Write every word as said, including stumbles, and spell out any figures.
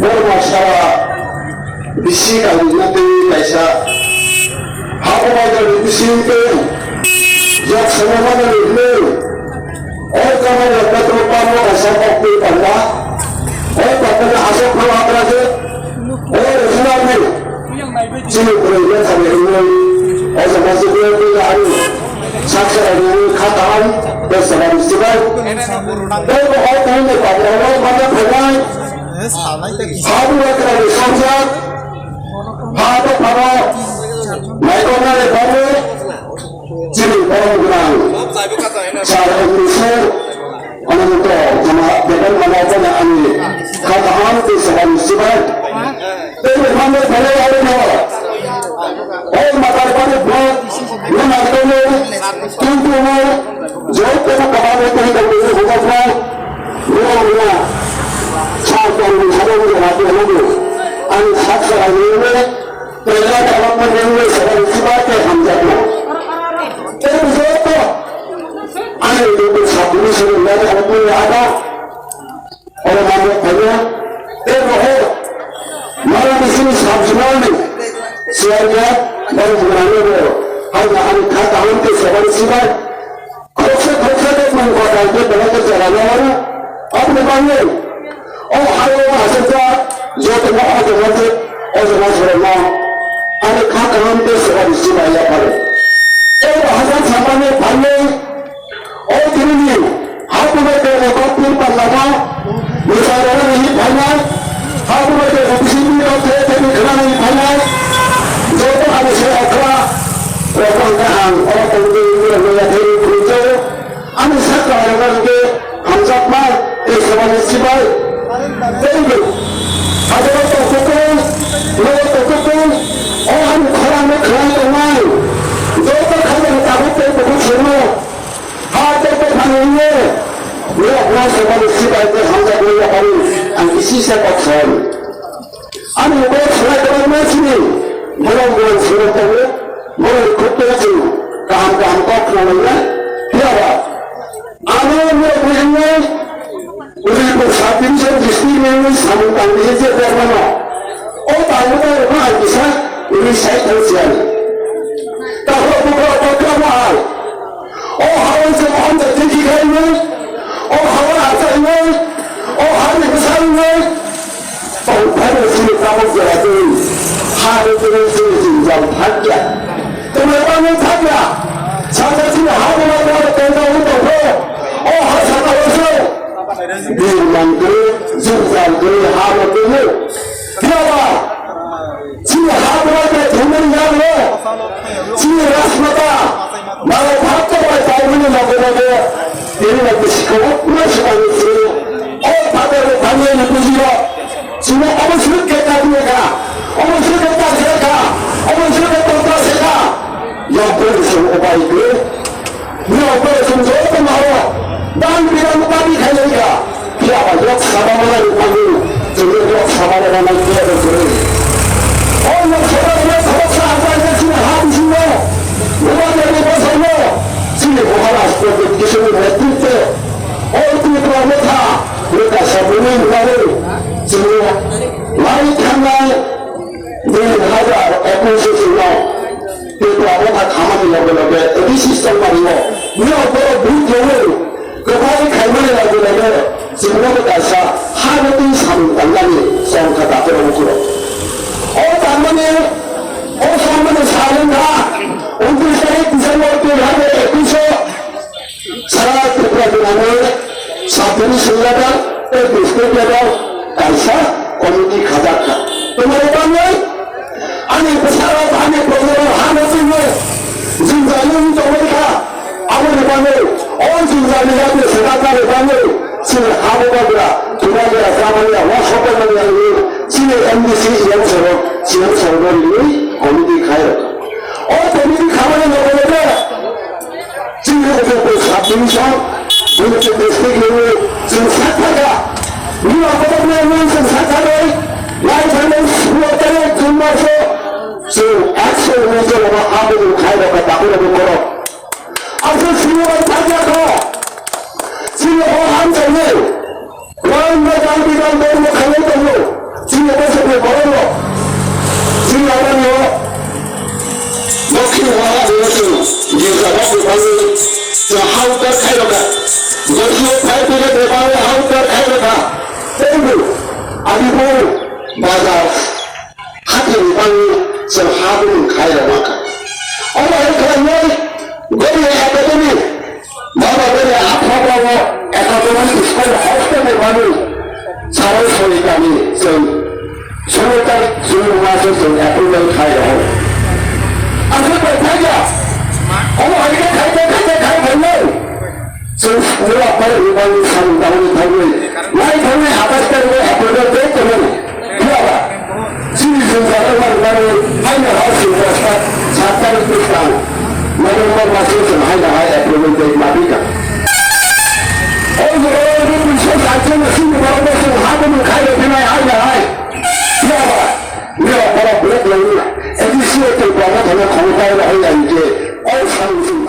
Borma sara bisi kainwina tei kaisa ha komaitani bising tei yak samamani hwnwi o kamani petrol pump-o kaisa koktwi panda. O panda aswk phano hagra khe o Rusunarni Chini bwrwi le thani rwwi o jaga se bwrwi bwrwi ani saksa rwwi kha kaham tei saba rwsibai. Tei bo o kaham ni patra o manya phainai. Ha bwrwi kwrwi ni songjak. Ha to phano naikolna le phano chini borom gwnang. Sar wngni se Ani to jama beton mana jana ani kha kaham tei saba rwsibai. Tei bwkhano belai aro no. O matar bani bwk no nangkukno tungkukno joto no kaham tei tongkukno hwnjakno rwna rwna sa tongmung sabo wngya hwnwi hwnwi ani sak sara nini Pwila tabukmani wngwi saba rwsibai tei hamjakma. Tei joto ani local sub division ni tabukmani ada oro manya phaina tei rohor mara bisini sub zonal ni chairman borok bwrani bo haino ani kha kaham tei saba rwsibai. Khoroksa khoroksa khe tong kha khe belai khe jora nang aro. Aboni bagwi o hayung aswkjak jotono o jaga tei o jaga sorokno ani kha kaham tei seba rwsibai yapharo. Tei bo hajak samani phalwi o tinini ha kubai tei o kok pir pallano bwsarokno rihi phainai. Ha kubai tei o bisingni kok tei tei khwnani phainai. Joto ani se okra rok ang kaham oro tongwi rok no yathai rw phuru jago. Ani sakha rok hwnkhe hamjakma tei sabani sibai. Tei bo hajaro tongkukung, nogo tongkukung, o ani khorangno khwnai tongnai. Joto khairokni tabuk tei bukhuk songno ha tei buphang wngwi norokno sabani sibai tei hamjakma yaphari ang kisi se kok sao. Ani ulo salai kwbangma chini borok borok swnam tongo, borok khuk tei chwng kaham kaham kok khna lainai. Phiya ba ano borok bujinai, Udaypur sub division district ni wngwi samung tangwi je bermano. O tangwi tangwi ma kisa wngwi sai thang siyani. Takhuk bukhuk kok kha ma hai. O hawan se mohan jati ki khai wngwi, o hawan achai wngwi, o hani bwsa wngwi. Tongphano chini tabuk jora twi ha rwtwi chini jwngjal thakya. Twmai bangwi thakya. Saka chini ha rwma rwma tongjaui tongkho. O ha saka o se bir mangkri, jwngjal kwrwi ha rwtwi. Phiyaba chini ha rwma bai thumani yago chini rajmata naro bhakto bai paimani loge loge tini loge sikho o pura sikha ni chini o phatar ni thangwi ni bujiro. Chini obo srwk khe ta twi kha, obo srwk khe ta se kha, obo srwk khe ta se kha. Yang pura sung upai khe. Ni obo sung joto maro. Dan bidan upai khailai kha. Phiya ba Lok Sabha mana ni pagwi, chini Lok Sabha mana nai phiya ba chini. O Lok Sabha mana sabha sa apa aja chini ha bisingo. Bubagrani bosongo. Chini Maharashtra Deputation ni netritwe. O Tripura motha. Neta sabuni nai. Chini lai thangnai. Dui hajar ekush sino Tripura motha khamani loge loge A D C system mario. Nio borok vote rwi kwbai khaimani loge loge chwngno bo kaisa ha no twi samung tangnani chongkha dakhoro bukhuro. O tangmani, o samani salwngkha untris tarik December dui hajar ekush o Sara Tripura jilani sub division level tei district level kaisa committee khajak kha. Tongmani bagwi ani bwsarok, ani projarok hano chwngwi jwngjal wngwi tongwi kha. Aboni bagwi o jwngjal ni yakni swkaknani bagwi chini ha bubagra, thubagra, chamani ya, wasokmani ya wngwi chini M D C, E M sorok, C M sorokno rinwi committee khai rwkha. O committee khamani loge loge Chini Udaipur sub division, Unity district ni chwng sakthaka. Nini oborok ni chwng sakthakwi, lai thangwi suo tere June maso chwng ekso ni jora ma aboni khai rok ka dakura ni borok. Aswk sini bai thakya kho. Chini o hamjani. One Chini bosongni borok rok, chini aboni o, Dokhin Wala ni chwng, Girja rok ni bagwi chwng ha uttar khai rokha. Dokhin Wala ni bagwi ha uttar khai rokha. Teibo, Alibor, Bazar, Hathani bangwi chwng ha bumung khai rwma kha. Omo hai khlaiwi Gori Academy, Baba Gori Academy o Academy School Hostel ni bangwi sarai sori kami chwng solo tarik June maso chwng approval khai rwo. Aswk bai phaiya. Omo hai khe khai khai khai khai khai khai. Chwng school o phai rwmani samung tangwi thangwi, nai thangwi hatai tangwi approval tei tongmani. Phiya ba, chini jwngjal rwmani bagwi haino ha singsa sat, sat tarik bwskang November maso chwng haino hai approval tei ma bika. O jora o rw puisa sat jona chini borok no chwng ha bumung khai rw phinai haino hai. Phiya ba, phiya ba borok black longwi A D C o tei borok thangna khongo tai rw hai ya hwnkhe o samung chwng